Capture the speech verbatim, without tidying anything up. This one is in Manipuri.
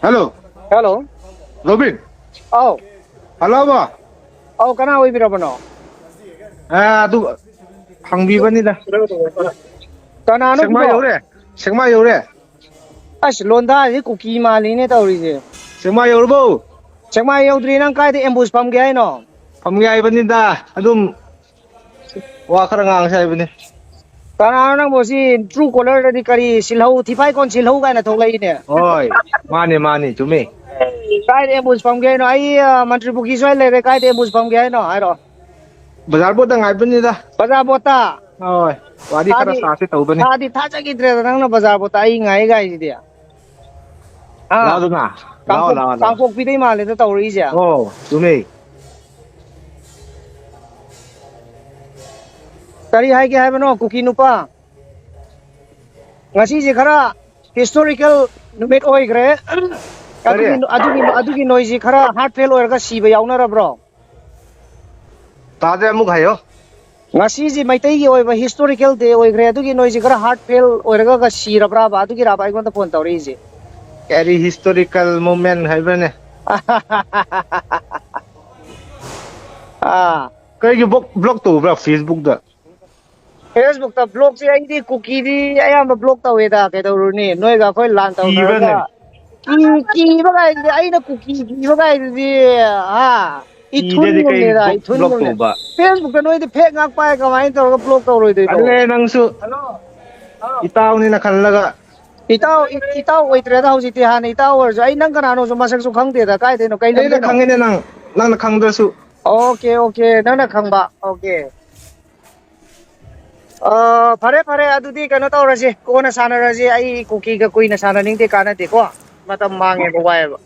ꯍꯜꯂꯣ꯫ ꯍꯜꯂꯣ꯫ ꯔꯣꯕꯤꯟ꯫ ꯑꯧ꯫ ꯍꯜꯂꯣꯕ꯫ ꯑꯧ, ꯀꯅꯥ ꯑꯣꯏꯕꯤꯔꯕꯅꯣ? ꯑ, ꯑꯗꯨ ꯍꯪꯕꯤꯕꯅꯤꯗ꯫ ꯀꯅꯥꯅꯣ ꯁꯦꯛꯃꯥꯏ ꯁꯤꯕꯣ? ꯌꯧꯔꯦ꯫ ꯁꯦꯛꯃꯥꯏ ꯌꯧꯔꯦ꯫ ꯑꯁ, ꯂꯣꯟꯗꯥꯁꯤ ꯀꯨꯀꯤ ꯃꯥꯜꯂꯤꯅꯦ ꯇꯧꯔꯤꯁꯦ꯫ ꯁꯦꯛꯃꯥꯏ ꯌꯧꯔꯕꯣ? ꯁꯦꯛꯃꯥꯏ ꯌꯧꯗ꯭ꯔꯤ, ꯅꯪ ꯀꯥꯏꯗ ambush ꯐꯝꯒꯦ ꯍꯥꯏꯅꯣ? ꯐꯝꯒꯦ ꯍꯥꯏꯕꯅꯤꯗ, ꯑꯗꯨꯝ ꯋꯥ ꯈꯔ ꯉꯥꯡꯁꯦ ꯍꯥꯏꯕꯅꯤ꯫ ꯀꯅꯥꯅꯣ ꯅꯪꯕꯨ ꯁꯤ Truecaller ꯗꯗꯤ ꯀꯔꯤ ꯁꯤꯜꯍꯧ, ꯊꯤꯐꯥꯏꯀꯣꯟ ꯁꯤꯜꯍꯧ ꯀꯥꯏꯅ ꯊꯣꯛꯂꯛꯏꯅꯦ? ꯍꯣꯏ, ꯃꯥꯅꯦ, ꯃꯥꯅꯦ, ꯆꯨꯝꯃꯦ꯫ ꯀꯥꯏꯗ ambush ꯐꯝꯒꯦ ꯍꯥꯏꯅꯣ? ꯑꯩ, ꯑ, ꯃꯟꯇ꯭ꯔꯤ ꯄꯨꯈ꯭ꯔꯤ ꯁ꯭ꯋꯥꯏ ꯂꯩꯔꯦ, ꯀꯥꯏꯗ ambush ꯐꯝꯒꯦ ꯍꯥꯏꯅꯣ ꯍꯥꯏꯔꯣ꯫ ꯕꯖꯥꯔ ꯕꯣꯠꯇ ꯉꯥꯏꯕꯅꯤꯗ꯫ ꯕꯖꯥꯔ ꯕꯣꯠꯇ? ꯍꯣꯏ, ꯋꯥꯔꯤ ꯈꯔ ꯊꯥꯗꯤ, ꯁꯥꯁꯦ ꯇꯧꯕꯅꯤ꯫ ꯊꯥꯗꯤ ꯊꯥꯖꯈꯤꯗ꯭ꯔꯦꯗ ꯅꯪꯅ ꯕꯖꯥꯔ ꯕꯣꯠꯇ ꯑꯩ ꯉꯥꯏ ꯀꯥꯏꯁꯤꯗꯤ꯫ ꯑꯥ, ꯂꯥꯛꯑꯣꯗꯅ, ꯂꯥꯛꯑꯣ, ꯀꯥꯡꯄꯣꯛ-, ꯂꯥꯛꯑꯣ, ꯂꯥꯛꯑꯣ꯫ ꯀꯥꯡꯄꯣꯛꯄꯤꯗꯩ ꯃꯥꯜꯂꯦꯗ ꯇꯧꯔꯛꯏꯁꯦ꯫ ꯑꯣ, ꯆꯨꯝꯃꯦ꯫ ꯀꯔꯤ ꯍꯥꯏꯒꯦ ꯍꯥꯏꯕꯅꯣ, ꯀꯨꯀꯤ ꯅꯨꯄꯥ? ꯉꯁꯤꯁꯦ ꯈꯔ historical ꯅꯨꯃꯤꯠ ꯑꯣꯏꯈ꯭ꯔꯦ꯫ ꯀꯔꯤ? ꯑꯗꯨꯒꯤ, ꯑꯗꯨꯒꯤ, ꯑꯗꯨꯒꯤ ꯅꯣꯏꯁꯤ ꯈꯔ heartfelt ꯑꯣꯏꯔꯒ ꯁꯤꯕ ꯌꯥꯎꯅꯔꯕ꯭ꯔꯣ? ꯇꯥꯗ꯭ꯔꯦ, ꯑꯃꯨꯛ ꯍꯥꯏꯌꯣ꯫ ꯉꯁꯤꯁꯤ ꯃꯩꯇꯩꯒꯤ ꯑꯣꯏꯕ historical day ꯑꯣꯏꯈ꯭ꯔꯦ, ꯑꯗꯨꯒꯤ ꯅꯣꯏꯁꯤ ꯈꯔ heartfelt ꯑꯣꯏꯔꯒ ꯁꯤꯔꯕ꯭ꯔꯥꯕ? ꯑꯗꯨꯒꯤꯔꯥꯕ ꯑꯩꯉꯣꯟꯗ phone ꯇꯧꯔꯛꯏꯁꯦ? ꯀꯔꯤ historical moment ꯍꯥꯏꯕ꯭ꯔꯅꯦ? ꯑꯥ꯫ ꯀꯩꯒꯤ block, block ꯇꯧꯕ꯭ꯔꯥ Facebook ꯇ? Facebook ꯇ block ꯁꯦ ꯑꯩꯗꯤ ꯀꯨꯀꯤꯗꯤ ꯑꯌꯥꯝꯕ block ꯇꯧꯋꯦꯗ, ꯀꯩꯗꯧꯔꯨꯅꯤ? ꯅꯣꯏꯒ ꯑꯩꯈꯣꯏ ꯂꯥꯟ ꯇꯧꯅꯔꯒ꯫ ꯀꯤꯕ꯭ꯔꯅꯦ? ꯀꯤ-, ꯀꯤꯕ ꯀꯥꯏꯗꯨꯗꯤ, ꯑꯩꯅ ꯀꯨꯀꯤ ꯀꯤꯕ ꯀꯥꯏꯗꯨꯗꯤ, ꯍꯥ? ꯀꯤꯗ꯭ꯔꯗꯤ ꯀꯩ ꯏꯊꯨꯟꯒꯨꯝꯅꯦꯗ, block, block ꯏꯊꯨꯟꯒꯨꯝꯅꯦ꯫ ꯇꯧꯕ? Facebook ꯇ ꯅꯣꯏꯗꯤ fake ꯉꯥꯛ ꯄꯥꯏ, ꯀꯃꯥꯏꯅ ꯇꯧꯔꯒ block ꯇꯧꯔꯣꯏꯗꯣꯏꯅꯣ? ꯇꯜꯂꯦ ꯅꯪꯁꯨ꯫ ꯏꯇꯥꯎꯅꯤꯅ ꯈꯜꯂꯒ꯫ ꯏꯇꯥꯎ, ꯏ-, ꯏꯇꯥꯎ ꯑꯣꯏꯗ꯭ꯔꯦꯗ ꯍꯧꯖꯤꯛꯇꯤ, ꯍꯥꯟꯅ ꯏꯇꯥꯎ ꯑꯣꯏꯔꯁꯨ꯫ ꯑꯩ ꯅꯪ ꯀꯅꯥꯅꯣꯁꯨ ꯃꯁꯛꯁꯨ ꯈꯪꯗꯦꯗ, ꯀꯥꯏꯗꯩꯅꯣ, ꯀꯩ ꯑꯩꯅ ꯂꯝꯗꯩꯅꯣ? ꯈꯪꯉꯤꯅꯦ ꯅꯪ, ꯅꯪꯅ ꯈꯪꯗ꯭ꯔꯁꯨ꯫ Okay, okay, ꯅꯪꯅ ꯈꯪꯕ, okay꯫ ꯑ, ꯐꯔꯦ, ꯐꯔꯦ, ꯑꯗꯨꯗꯤ ꯀꯩꯅꯣ ꯇꯧꯔꯁꯤ, ꯀꯣꯟꯅ ꯁꯥꯟꯅꯔꯁꯤ꯫ ꯑꯩ ꯀꯨꯀꯤꯒ ꯀꯨꯏꯅ ꯁꯥꯟꯅꯅꯤꯡꯗꯦ, ꯀꯥꯟꯅꯗꯦꯀꯣ, ꯃꯇꯝ ꯃꯥꯡꯉꯦꯕ, ꯋꯥꯏꯑꯦꯕ꯫